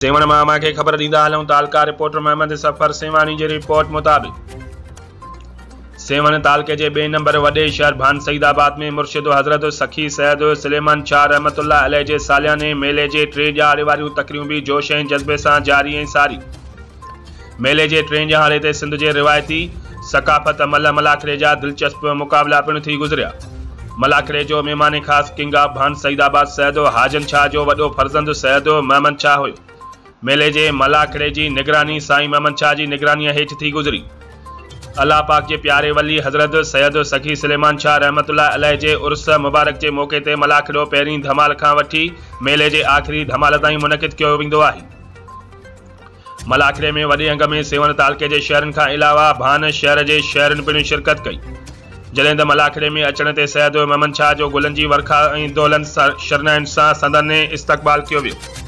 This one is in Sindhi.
سيوهڻ مان اوهان کي خبر ڏيندا هلون تعلقه رپورٽر محمد صفر سيوهاڻي جي رپورٽ مطابق سيوهڻ تعلقي جي ٻئي نمبر وڏي شهر ڀان سعيد آباد ۾ مرشد حضرت سخي سيد سليمان شاهه رحمت الله عليه جي سالياني ميلي جي ٽي ڏهاڙي واريون تقريون به جوش ۽ جذبي سان جاري ۽ ساري. ميلي جي ٽئين ڏهاڙي تي سنڌ جي روايتي ثقافت ملهه ملاکڙي جا دلچسپ مقابلا پڻ ٿي گذريا. ملاکڙي جو مهمان خاص ڪنگ آف ڀان سعيد آباد سيد حاجن شاهه جو وڏو فرزند سيد محمد شاهه هيو. ميلي جي ملاکڙي جي نگراني سائين محمد شاهه جي نگرانيء هيٺ ٿي گذري. الله پاڪ جي پياري ولي حضرت سيد سخي سليمان شاهه رحمة الله عليه جي عرس مبارڪ جي موقعي تي ملاکڙو پهرين ڌمال کان وٺي ميلي جي آخري ڌمال تائين منعقد ڪيو ويندو آهي. ملاکڙي ۾ وڏي انگ ۾ سيوهڻ تعلقي جي شهرن کان علاوه ڀان شهر جي شهرين پڻ شرڪت ڪئي. جڏهن ته ملاکڙي ۾ اچڻ تي سيد محمد شاهه جو گلن جي ورکا ۽ دهلن شرنائين سان سندن استقبال ڪيو ويو.